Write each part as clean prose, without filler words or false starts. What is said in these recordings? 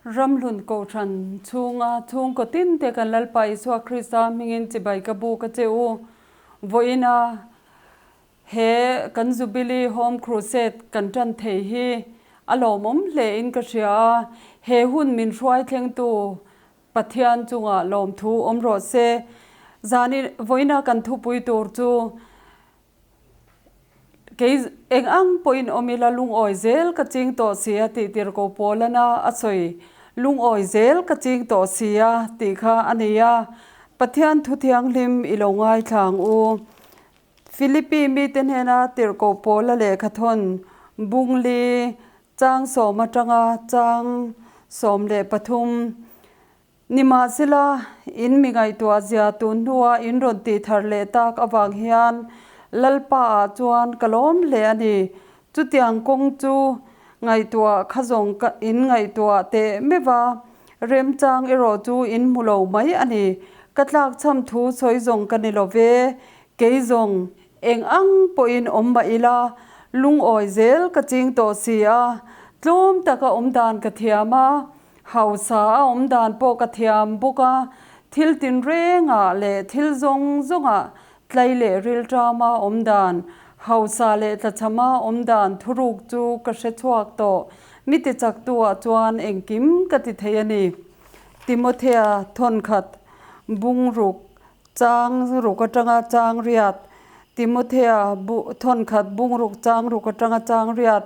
Ramhlun Kohhran chhunga chhungkaw tinte kan Lalpa Isua Krista hmingin chibai ka buk a che u. Vawiina he kan Jubilee Home Crusade kan tan thei hi a lawmawm hle in ka hria a, he hun min hruai thlengtu Pathian chungah lawmthu awm rawh se. Zani vawiina kan thupui tur chu Kei eng ang pawhin awm ila lungawi zel ka ching tawh si a tih tir ko Paulana a sawi. Lungawi zel ka ching tawh si a tih kha a ni a. Pathian thu thianghlim i lo ngaithla ang u. Philippi mite hnena tirhkoh Paula lehkhathawn Bungli chang sawm atanga chang 13 Nimahsela, in mi ngaihtuah zia tun hnua in rawn tih thar leh tak avang hian Lalpa ah chuan ka lawm hle a ni. Chutiang kawng chu ngaihtuah kha zawng ka in ngaihtuah teh meuh a, remchang erawh chu in hmu lo mai a ni. Ka tlakchham thu sawi zawng ka ni lo ve, kei zawng eng ang pawhin awm mah ila, lungawi zel ka ching tawh si a, tlawm taka awm dan ka thiam a, Hausa a awm dan pawh ka thiam bawk a, thil tinrengah leh thil zawng zawngah tlai leh rilṭama awm dan, hausa leh tlachhama awm dan thuruk chu ka hre chhuak tawh. Mi tichaktuah chuan engkim ka ti thei a ni. Timothea thawnkhat bungruk chang ruk aṭanga chang riat, Timothea thawnkhat bungruk chang ruk aṭanga chang riat,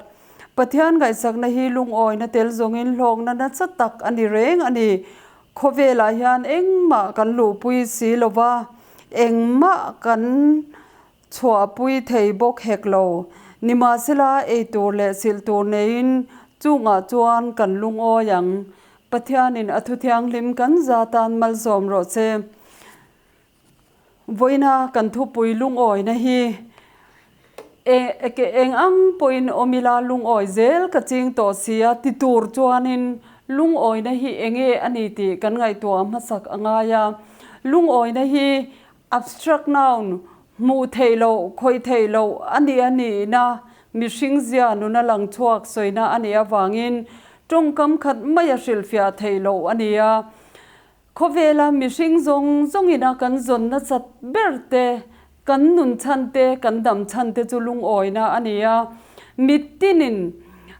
Pathian ngaihsakna hi lungawina tel zawngin hlawkna nasa tak a ni reng a ni. Khawvelah hian engmah kan luhpui si lo va, engmah kan chhuahpui thei bawk hek lo. Nimahsela, ei tur leh silh tur neiin chungah chuan kan lungawi ang. Pathianin a thuthianghlim kan za tan malsawm rawh se. Vawiina kan thupui lungawina hi eng ang pawhin awm ila lungawi zel ka ching tawh si a ti tur chuanin lungawina hi enge a ni tih kan ngaihtuah hmasak a ngai a. Lungawina hi abstract noun, hmuh theih loh, khawih theih loh a ni a nihna, mihring zia nuna lang chhuak sawina a nih avangin tawngkam khat maia hrilhfiah theih loh a ni a. Khawvela mihring zawng zawngina kan zawn nasat ber te, kan nun chhan te, kan dam chhan te chu lungawina a ni a. Mitinin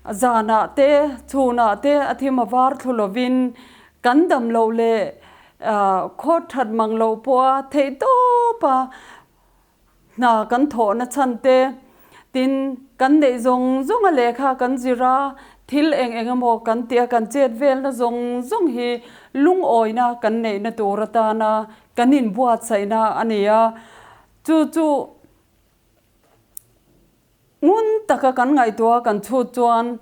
zanah te, chhunah te a thim a var thlu lovin kan dam loh leh khaw that mang loh pawha theihtawpa Hna kan thawhna chhan te, tin, kan neih zawng zawnga lehkha kan zir a, thil eng eng emaw kan tih a kan chet velna zawng zawng hi lungawina kan neihna tur atana kan inbuatsaihna a ni a. Chu chu ngun taka kan ngaihtuah a kan chhut chuan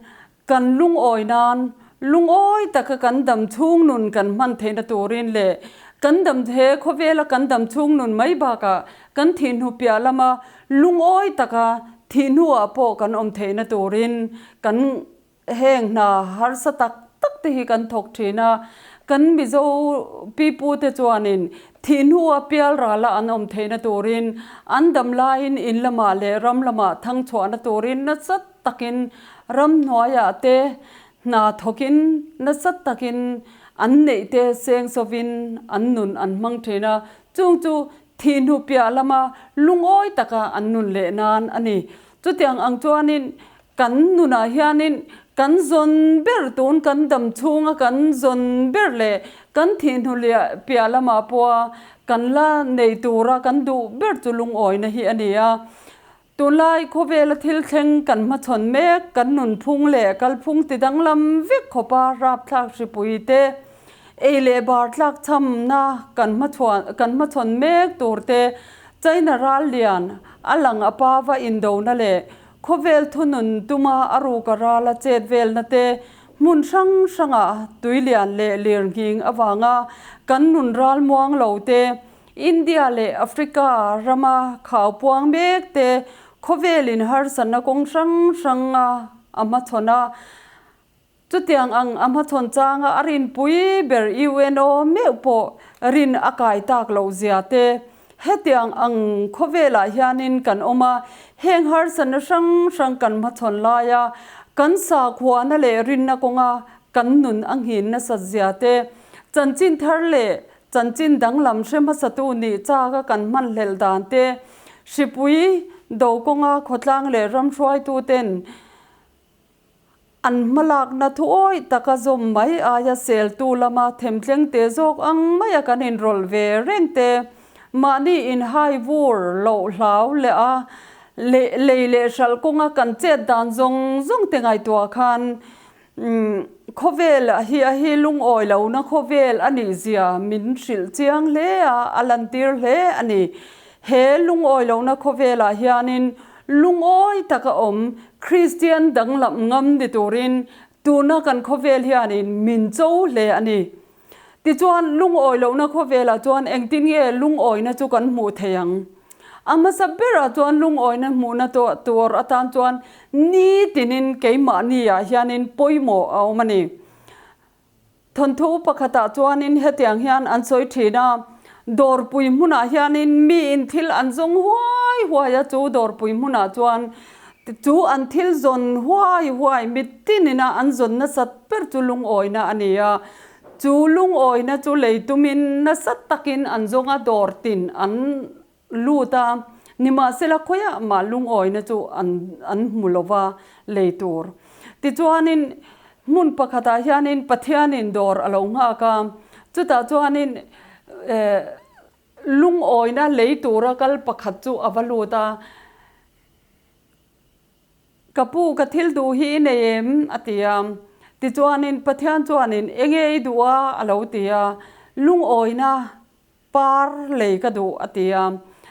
kan lungawi nan lungawi taka kan dam chhung nun kan hman theihna turin leh kan dam he khawvela kan dam chhung nun mai bakah kan thih hnu piah lama lungawi taka thih hnuah pawh kan awm theihna turin kan heng hna harsa tak tak te hi kan thawk thin a. Kan Mizo pipute chuanin thih hnua pial rala an awm theihna turin an dam laiin in lamah leh ram lamah thang chhuahna turin nasa takin ramhnuaiah te hna thawkin nasa takin an neih te seng sawvin an nun an hmang thin a, chung chu thih hnu piah lama lungawi taka an nun leh nan a ni. Chutiang ang chuanin kan nunah hianin kan zawn ber tun kan dam chhunga kan zawn ber leh kan thih hnu piah lamah pawha kan la nei tura kan duh ber chu lungawina hi a ni a. Tunlai khawvela thil thleng kan hmachhawn mek, kan nunphung leh kalphung ti danglam vek khawpa rapthlak hripui te, ei leh bar tlakchhamna kan hmachhuan kan hmachhawn mek tur te, China ral lian a lang a pa va indona leh khawvel thunun tuma a ruka rala chet velna te, hmun hrang hranga tui lian leh lirnghing avanga kan nun ral muang lo te, India leh Africa rama khau puang mek te khawvelin harsatna kawng hrang hranga a hmachhawn a. Chutiang ang a hmachhawn changa a rinpui ber UNO meuh pawh rin a kai tak loh zia te hetiang ang khawvelah hianin kan awm a, heng harsatna hrang hrang kan hmachhawn laia kan sakhuana leh rinna kawnga kan nun a nghin nasat zia te, chanchin thar leh chanchin danglam hre hmasatu nih chaka kan hmanhlelh dan te, hripui do kawnga khawtlang leh ram hruaituten An hmalakna thuawih taka zawm mai aia seltu lama themtleng te zawk ang maia kan inrawlh ve reng te, mahni inhai vur loh hlau leh a lei leh hralh kawnga kan chet dan zawng zawng te ngaihtuah khan khawvel hi a hi lungawi lohna khawvel a nih zia min hrilh chiang hle a, a lantir hle a ni. He lungawi lohna khawvelah hianin Lungawi taka awm Kristian danglam ngam ni turin tuna kan khawvel hianin min cho hle a ni. Tichuan, lungawi lohna khawvelah chuan engtin nge lungawina chu kan hmuh thei ang? A hmasa berah chuan lungawina hmuhna tur atan chuan nitinin keimahniah hianin pawimawh a awm a ni. Thawnthu pakhatah chuanin hetiang hian an sawi thin a, Dawrpui hmunah hianin miin thil an zawng huai huai a, chu dawrpui hmunah chuan chu an thil zawn huai huai mitinin a an zawn nasat ber chu lungawina a ni a, chu lungawina chu lei tumin nasa takin an zawng a, dawr tin an lut a, nimahsela khawiah mah lungawina chu an an hmu lo va lei tur. Tichuanin hmun pakhatah hianin Pathianin dawr a lo nghak a, chutah chuanin eh lungawina lei tura kal pakhat chu a va lut a. Ka pu, ka thil duh hi i nei em? a ti a. Tichuanin Pathian chuanin enge i duh a? a lo ti a. Lungawina Par lei ka duh, a ti a.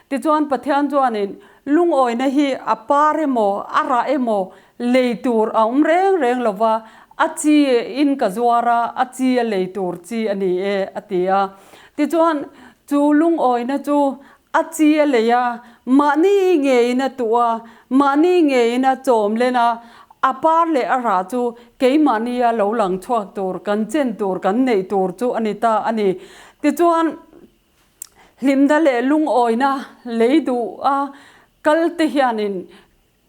Tichuan Pathian chuanin, Lungawina hi a par emaw, a rah emaw lei tur a awm reng reng lo va, a chi in ka zuar a, a chi a lei tur chi a ni e, a ti a. Tichuan chu lungawina chu a chi a lei a, mahni ngeiin a tuh a, mahni ngeiin a chawm len a, a par leh a rah chu keimahnia lo lang chhuak tur, kan chen tur, kan neih tur chu a ni ta a ni. Tichuan, hlimna leh lungawina lei duh a kal te hianin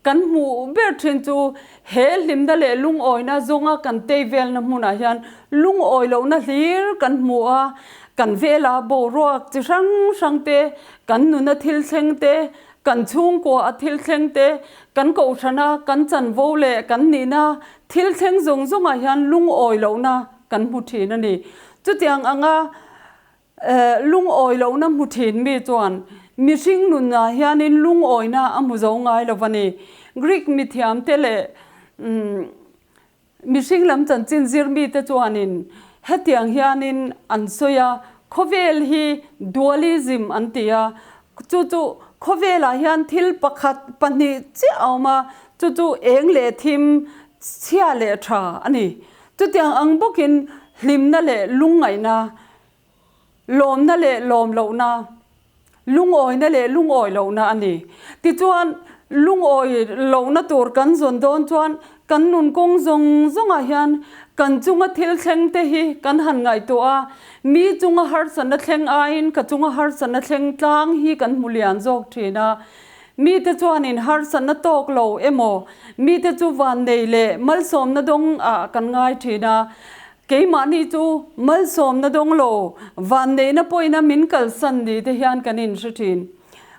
kan hmuh ber thin chu he hlimna leh lungawina zawnga kan tei velna hmunah hian lungawi lohna hlir kan hmu a, kan vela boruak chi hrang hrang te, kan nuna thil thleng te, kan chhungkua a thil thleng te, kan kohhrana kan chanvo leh kan nihna thil thleng zawng zawngah hian lungawi lohna kan hmu thin a ni. Chutiang anga lungawi lohna hmu thin mi chuan mihring nunah hianin lungawina a hmu zo ngai lo va ni. Greek mithiamte leh mihring lam chanchin zir mite chuanin hetiang hianin an sawi a, khawvel hi dualism an ti a, chu chu khawvelah hian thil pakhat pahnih chiah a awm a, chu chu eng leh thim, chhia leh tha a ni. Chutiang ang bawkin hlimna leh lungngaihna, lawmna leh lawm lohna, lungawina leh lungawi lohna a ni. Tichuan, lungawi lohna tur kan zawn dawn chuan kan nun kawng zawng zawngah hian kan chunga thil thleng te hi kan han ngaihtuah a, mi chunga harsatna thleng aiin ka chunga harsatna thleng tlang hi kan hmu lian zawk thin a. Mite chuanin harsatna tawk lo emaw, mite chu vannei leh malsawmna dawng ah kan ngai thin a, keimahni chu malsawmna dawng lo, vanneihna pawhina min kalsan ni te hian kan inhre thin.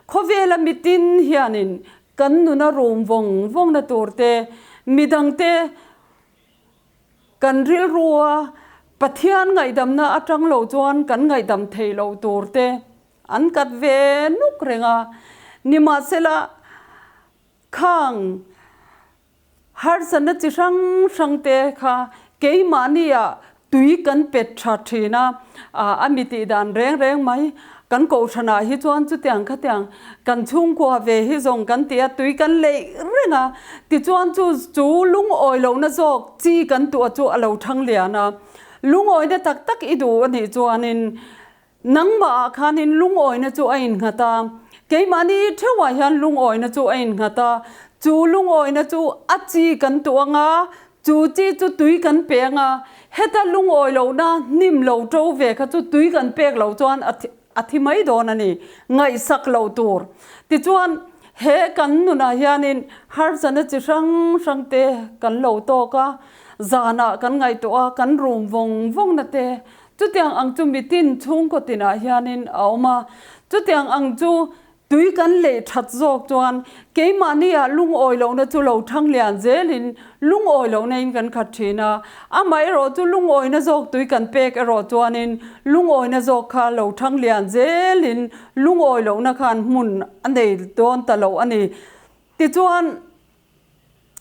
Khawvela mitin hianin kan nuna rum vawng vawngna tur te, midangte kan rilrua Pathian ngaihdamna atang lo chuan kan ngaihdam thei lo tur te, An kat ve nuk reng a, nimahsela khang harsatna chi hrang hrang te kha keimahnia tui kan pet tha thin a, a mi tih dan reng reng mai. Kan kohhranah hi chuan chutiang khatiang kan chhungkua ve hi zawng kan ti a, tui kan leih reng a, tichuan chu chu lungawi lohna zawk chi kan tuah chu a lo thang lian a. Lungawina tak tak i duh a nih chuanin Nangmahah khanin lungawina chu a innghat a, keimahni theuhah hian lungawina chu a innghat a. Chu lungawina chu a chi kan tuh ang a, chu chi chu tui kan pe ang a. Heta lungawi lohna hnim lo to ve kha chu tui kan pek loh chuan a thi mai dawn a ni, ngaihsak loh tur. Tichuan, he kan nunah hianin harsatna chi hrang hrangte kan lo tawk a. Zanah kan ngaihtuah a, kan rum vawng vawng na te. Chutiang ang chu mitin chhungkaw tinah hianin a awm a. Chutiang ang chu Tui kan leh that zawk chuan keimahnia lungawi lohna chu lo thang lian zelin lungawi lohna in kan khat thin a, amaherawh chu lungawina zawk tui kan pek erawh chuanin lungawina zawk kha lo thang lian zelin lungawi lohna khan hmun a nei dawn ta lo a ni. Tichuan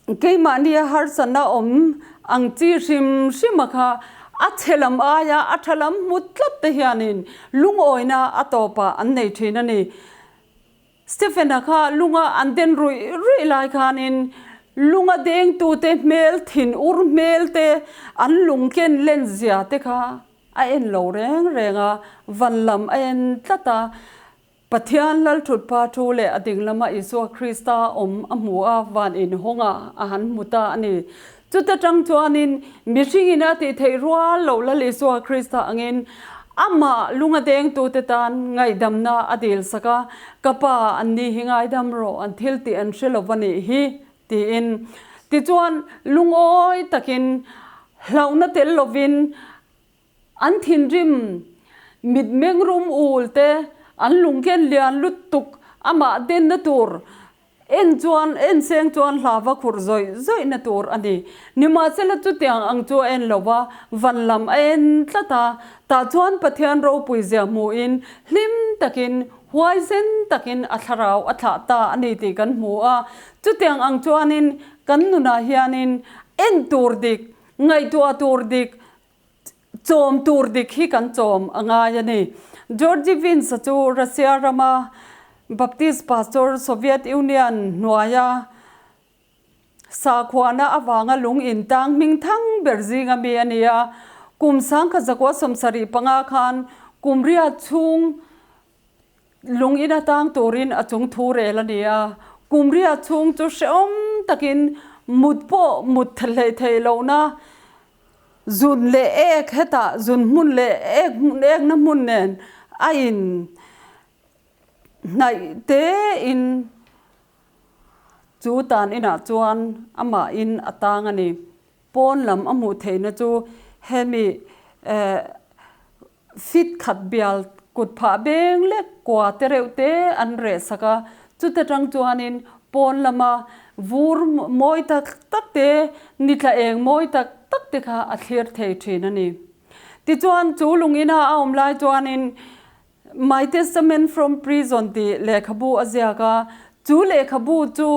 keimahnia harsatna awm ang chi hrim hrima kha a chhe lam aia a tha lam hmu tlat te hianin lungawina a tawpah an nei thin a ni. Stephen-a kha lunga an den ruih ruih lai khanin lunga dengtute hmel thin ur hmel te an lung ken len zia te kha a en lo reng reng a, van lam a en tlat a. Pathian Lalthutpa thu leh a ding lama Isua Krista awm a hmu a, van inhawnga a han hmu ta a ni. Chuta tang chuanin mihringin a tih theih rual loh Lal Isua Krista angin amah lunga dengtute tan ngaihdamna a dil sak a, Ka Pa, an ni hi ngaidam rawh, an thil tih an hre lo va nih hi, tiin. Tichuan, lungawi takin hlauhna tel lovin An thinrim mitmeng rum ul te, an lungken lian lutuk amah denna tur en chuan en seng chuan hla va khurh zawih zawihna tur a ni. Nimahsela chutiang ang chu a en lo va, van lam a en tlat a, tah chuan Pathian ropui zia hmuhin hlim takin, huaisen takin a thlarau a thlah ta a ni tih kan hmu a. Chutiang ang chuanin kan nunah hianin en tur dik, ngaihtuah tur dik, Chawm tur dik hi kan chawm a ngai a ni. Georgy Vince-a chu Russia rama Baptist pastor Soviet Union hnuaia sakhuana avanga lung intang hming thang ber zinga mi a ni a. Kum 1975 khan kum riat chhung Lung in atang turin a chung thu rel a ni a, kum riat chhung chu hrehawm takin mut pawh mut hleih theih lohna zun leh ek hetah zun hmun leh ek ekna hmun nen a in hnaih tein chu tan inah chuan amahin a tang a ni. Pawn lam a hmuh theihna chu hemi eh Fit khat bial kut phah beng lek kua te reuh te an reh sak a, chuta tang chuanin pawn lama vur mawi tak tak te, nitla eng mawi tak tak te kha a thlir thei thin a ni. Tichuan chu lung ina a awm lai chuanin My Testament from Prison tih lehkhabu a ziak a, chu lehkhabu chu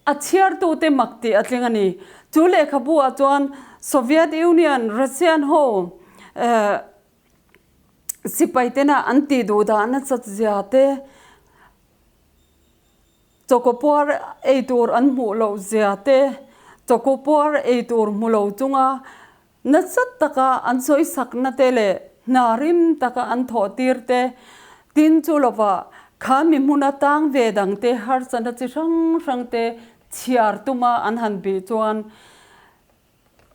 a chhiartute mak tih a tling a ni. Chu lehkhabu-ah chuan Soviet Union, Russian ho sipai tena an tih duh dah nasat zia te, chawkaw puar ei tur an hmuh loh zia te, chawkaw puar ei tur hmu lo chunga Nasa taka an sawisakna te leh hna rim taka an thawh tir te, tin chu lovah kha mi hmuna tang ve dang te harsatna chi hrang hrang te chhiar tuma an han bih chuan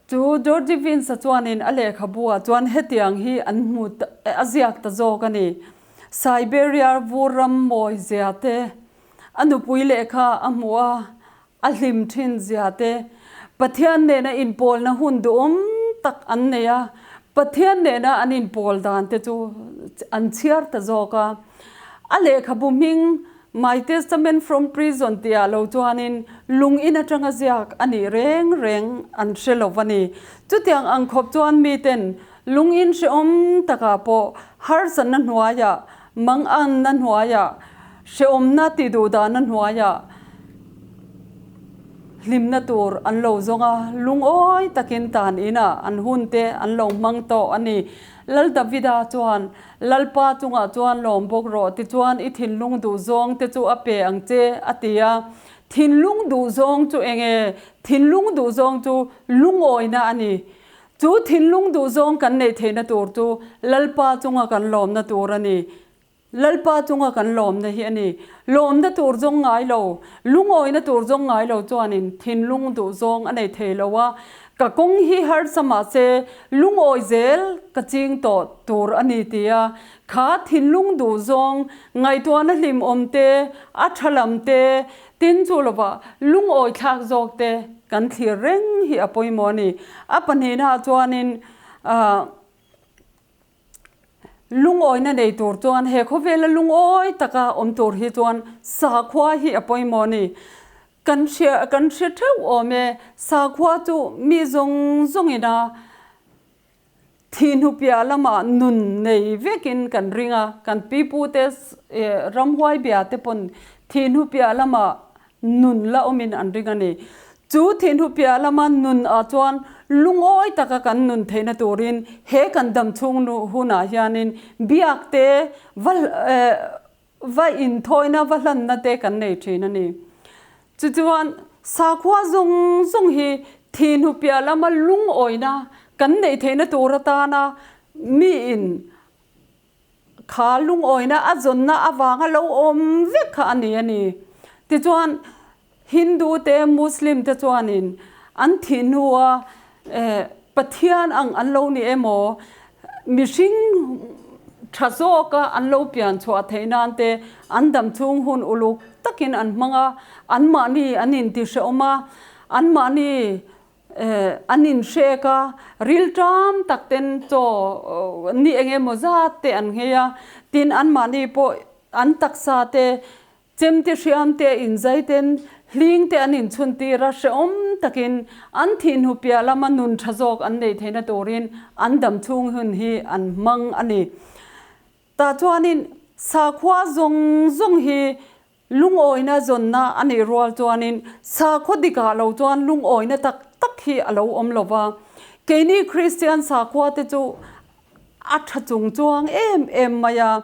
chu Georgie Vince-a chuanin a lehkhabu ah chuan hetiang hi an hmu a ziak ta zawk a ni. Siberia vur ram mawi zia te, a nupui lehkha a hmuh a, A hlim thin zia te, Pathian nena inpawlna hun duhawm tak an nei a, Pathian nena an inpawl dan te chu an chhiar ta zawk a. A lehkhabu hming My Testament from Prison tihah lo chuanin lung in atanga ziak a nih reng reng an hre lo va ni. Chutiang ang khawp chuan miten lung in hrehawm takah pawh harsatna hnuaiah, manganna hnuaiah, Hrehawmna tih duh dahna hnuaiah hlimna tur an lo zawng a, lungawi takin tan inah an hunte an lo hmang tawh a ni. Lal Davida chuan, Lalpa chungah chuan lawm bawk rawh, tichuan i thinlung duhzawng te chu a pe ang che, a ti a. Thinlung duhzawng chu eng nge? Thinlung duhzawng chu lungawina a ni. Chu thinlung duhzawng kan neih theihna tur chu Lalpa chunga kan lawmna tur a ni. Lalpa chunga kan lawmna hi a ni. Lawmna tur zawng ngai lo, lungawina tur zawng ngai lo chuanin thinlung duh zawng a nei thei lo a. Ka kawng hi harsa mahse lungawi zel ka ching tawh tur a ni ti a, kha thinlung duh zawng ngaihtuahna hlimawm te, a tha lam te, tin chu lovah lungawi thlak zawk te kan thlir reng hi a pawimawh a ni. A pahnihnaah chuanin ah. Lungawina nei tur chuan he khawvela lungawi taka awm tur hi chuan sakhua hi a pawimawh a ni. Kan hria kan hre theuh awm e, sakhua chu mi zawng zawngin a thihnu piah lamah nun nei vekin kan ring a, kan pipute ramhuai bia te pawn thihnu piah lamah nun la awmin an ring a ni. Chu thinhu piah lama nun ah chuan lungawi taka kan nun theihna turin he kan dam chhung hunah hianin biak te, va va inthawina, va hlanna te kan nei thin a ni. Chu chuan sakhua zawng zawng hi thinhu piah lama lungawina kan neih theihna tur atana miin Kha lungawina a zawnna avanga lo awm vek kha a ni a ni. Tichuan, Hindu te, Muslim te chuanin an thih hnua Pathian ang an lo ni emaw, mihring tha zawka an lo pian chhuah theih nan te an dam chhung hun uluk takin an hmang a, anmahni an intihrehawm a, anmahni An inhrek a, rilṭam tak ten chaw ni eng emaw zat te an nghei a, tin anmahni pawh an taksa te chemte hriam te inzai ten hling te an inchhun tir a, hrehawm takin an thihhnu piah lama nun ṭha zawk an neih theihna turin an dam chhung hun hi an hmang a ni. Tah chuanin sakhua zawng zawng hi Lungawina zawnna a nih rual chuanin sakhaw dikah lo chuan lungawina tak tak hi a lo awm lo va. Keini Kristian sakhua te chu a tha chung chuang em em mai a.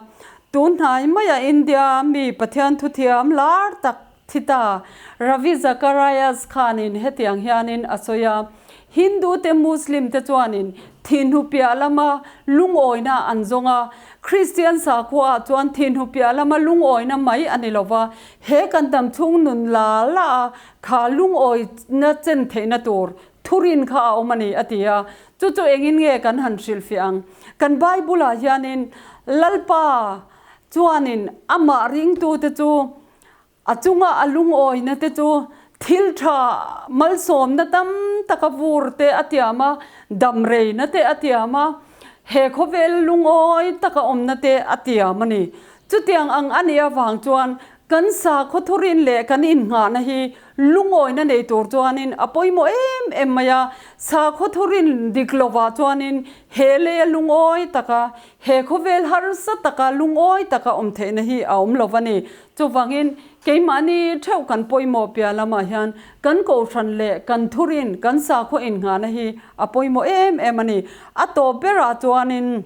Tun hnai maia India mi Pathian thuthiam lar tak thi ta Ravi Zacharias khanin hetiang hianin a sawi a, Hindu te Muslim te chuanin thihnu piah lama lungawina an zawng a, Kristian sakhua ah chuan thihnu piah lama lungawina mai a ni lova, he kan dam chhung nun la la a kha lungawina chen theihna tur thurin kha a awm a ni a ti a. Chu chu engin nge kan han hrilhfiah ang? Kan Bible ah hianin Lalpa chuanin amah ringtute chu A chunga a lungawina te chu thil tha malsawmna tam taka vur te a tiam a, damreina te a tiam a, he khawvel lungawi taka awmna te a tiam a ni. Chutiang ang a nih avang chuan kan sakhaw thurin leh kan innghahna hi lungawina nei tur chuanin a pawimawh em em mai a, sakhaw thurin dik lovah chuanin he leia lungawi taka, he khawvel harsa taka lungawi taka awm theihna hi a awm lo a ni. Chuvangin, keimahni theuh kan pawimawh piah lamah hian kan kohhran leh kan thurin, kan sakhaw innghahna hi a pawimawh em em a ni. A tawp berah chuanin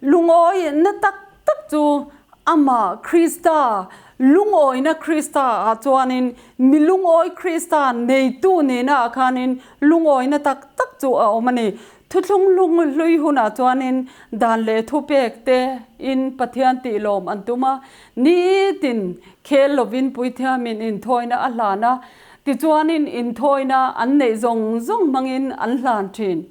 lungawina tak tak chu amah Krista, lungawina Krista ah chuanin mi lungawi Krista neitu nihna ah khanin lungawina tak tak chu a awm a ni. Thuthlung hlui hunah chuanin dan leh thupek te in Pathian tih lawm an tum a, nitin khel lovin puithiamin inthawina a hlan a, tichuanin inthawina an neih zawng zawng hmangin an hlan thin.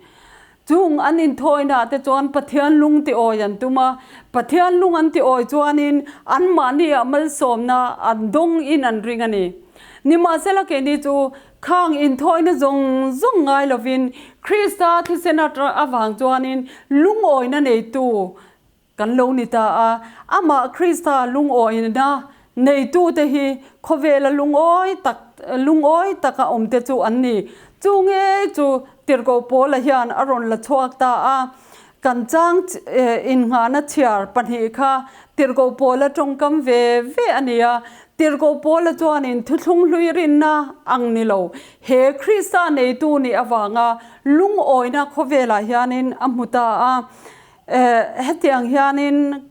Chung an inthawinaah te chuan Pathian lung tiawi an tum a, Pathian lung an tiawi chuanin anmahniah malsawmna an dawng in an ring a ni. Nimahsela keini chu Khang inthawina zawng zawng ngai lovin Krista thisen avang chuanin lungawina neitu kan lo ni ta a. Amah Krista lungawina neitute hi khawvela lungawi tak lungawi taka awmte chu an ni. Chu ngei chu Tirhkoh Paula hian a rawn la chhuak ta a. Kan chang innghahna chhiar pahnih kha Tirhkoh Paula tawngkam ve ve a ni a. Tirhkoh Paula chuanin thuthlung hlui rinna ang ni lo, he Krista neitu nih avanga lungawina khawvelah hianin a hmu ta a. Hetiang hianin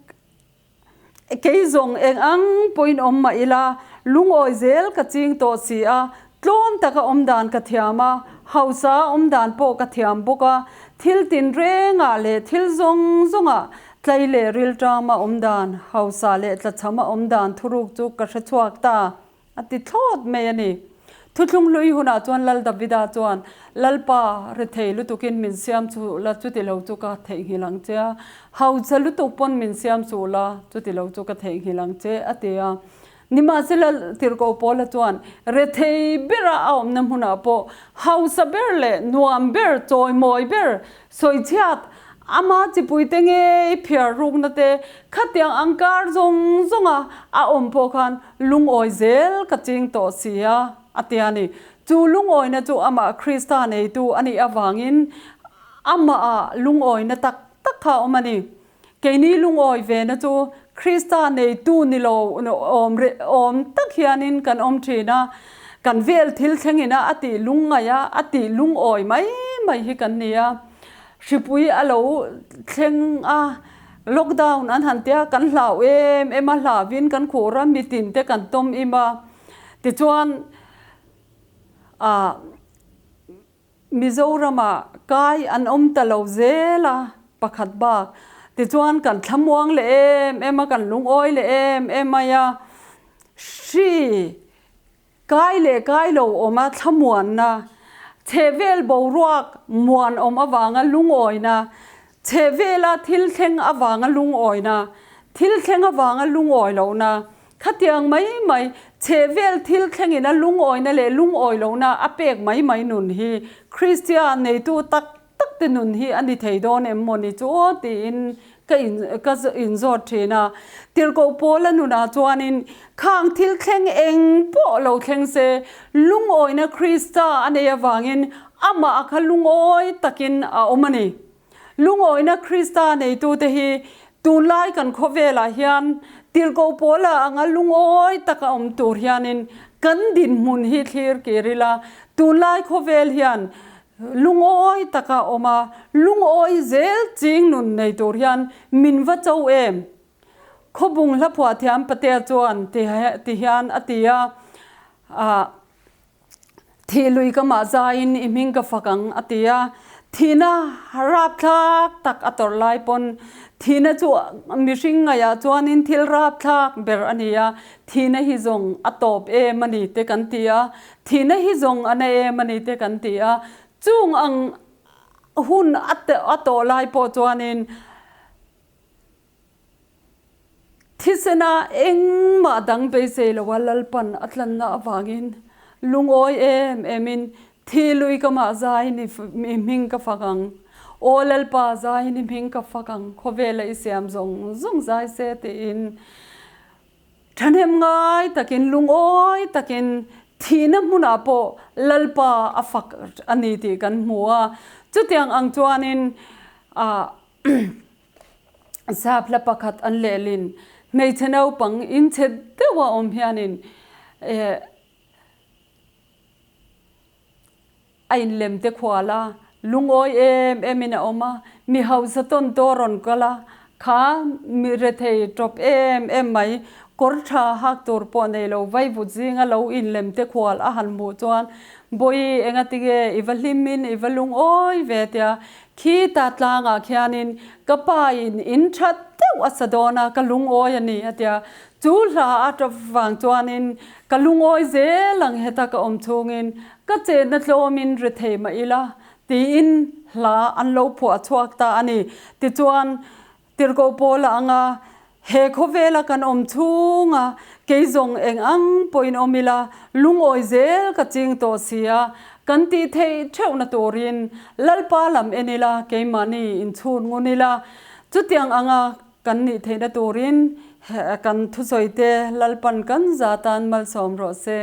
Kei zawng eng ang pawhin awm mah ila, lungawi zel ka ching tawh si a, tlawm taka awm dan ka thiam a, hausa awm dan pawh ka thiam bawk a, thil tinrengah leh thil zawng zawngah tlai leh rilṭama awm dan, hausa leh tlachhama awm dan thuruk chu ka hre chhuak ta, a ti thlawt mai a ni. Thuthlung hlui hunah chuan Lal Davida chuan, Lalpa, rethei lutukin min siam chu la, chuti lo chu ka theihnghilh ang che a, hausa lutuk pawn min siam suh la, chuti lo chu ka theihnghilh ang che, a ti a. Nimahsela, Tirhkoh Paula chuan, Rethei bera a awmna hmunah pawh hausa ber leh nuam ber, chawimawi ber, sawichhiat, ama chipuite ngei phiar rukna te, khatiang ang kar zawng zawnga a awm pawh khan lungawi zel ka ching tawh si a, a ti a ni. Chu lungawina chu amah Krista neitu a nih avangin amahah lungawina tak tak kha a awm a ni. Keini lungawi vena chu Krista neitu ni lo awm awm tak hianin kan awm thin a, kan vel thil thlengin a a tih lungngaih a, a tih lungawi mai mai hi kan ni a. Hripui a lo thleng a, lockdown an han tia kan hlau em em a, hlauin kan khuh ram mitin te kan tawm im a. Tichuan ah. Mizoramah kai an awm ta lo zel a, pakhat bak. Tichuan kan thlamuang leh em em a, kan lungawi leh em em mai a. Hri kai leh kai lo awm a thlamuanna, chhehvel boruak muan awm avanga lungawina, chhehvela thil thleng avanga lungawina, thil thleng avanga lungawi lohna, Khatiang mai mai, chhehvel thil thlengin a lungawina leh lungawi lohna a pek mai mai nun hi Kristian neitu tak tak te nun hi a ni thei dawn em maw ni chu aw tiin ka in ka inzawt thin a. Tirhkoh Paula nunah chuanin khang thil thleng eng pawh lo thleng se lungawina Krista a nei avangin amah a kha lungawi takin a awm a ni. Lungawina Krista neitute hi tunlai kan khawvelah hian tirhkoh pawla anga lungawi taka awm tur hianin kan dinhmun hi thlir kir ila, tunlai khawvel hian lungawi taka awm a, lungawi zel ching nun nei tur hian min va cho em? Khawbung hlaphuah thiam Patea chuan ti hian a ti a, Thih lui ka mah zaiin i hming ka fak ang, a ti a. Thihna rapthlak tak a tawrh lai pawn thihna chu mihring ngaihah chuanin thil rapthlak ber a ni a, thihna hi zawng a tawp em a ni te kan ti a, thihna hi zawng a na em a ni te kan ti a. Chung ang hun a tawh lai pawh chuanin Thisena engmah dang beisei loa Lalpan a tlanna avangin lungawi em emin thi lui ka mah zaiin i hming ka fak ang. Aw Lalpa zaiin i hming ka fak ang, khawvela i siam zawng zawng zai se tiin thahnem ngai takin lungawi takin thihna hmunah pawh Lalpa a fak a ni tih kan hmu a. Chutiang ang chuanin ah Sap hla pakhat an lehlin hmeichhe naupang inchhe deuha awm hianin eh a inlem te khual a, lungawi em emin a awm a, mi hausa tawn tawh a rawn kal a, kha mi rethei tawp em em mai, kawr tha hak tur pawh nei lo vaivut zinga lo inlem te khual a han hmuh chuan Bawihi engatinge i va hlimin i va lungawi ve tia Khita tlangah khianin ka pa in in tha deuh a sa dawn a, ka lungawi a ni a tia. Chu hla a tap vang chuanin ka lungawi zel ang heta ka awm chhungin ka chenna tlawmin ri thei mah ila tiin hla an lo phuah chhuak ta a ni. Tichuan Tirhkoh Paula anga he khawvela kan awm chhunga kei zawng eng ang pawhin awm ila, lungawi zel ka ching tawh si a, kan tih theih theuhna turin Lalpa lam en ila, keimahni inchhun ngun ila, chutiang anga kan nih theihna turin kan thusawite Lalpan kan za tan malsawm rawh se.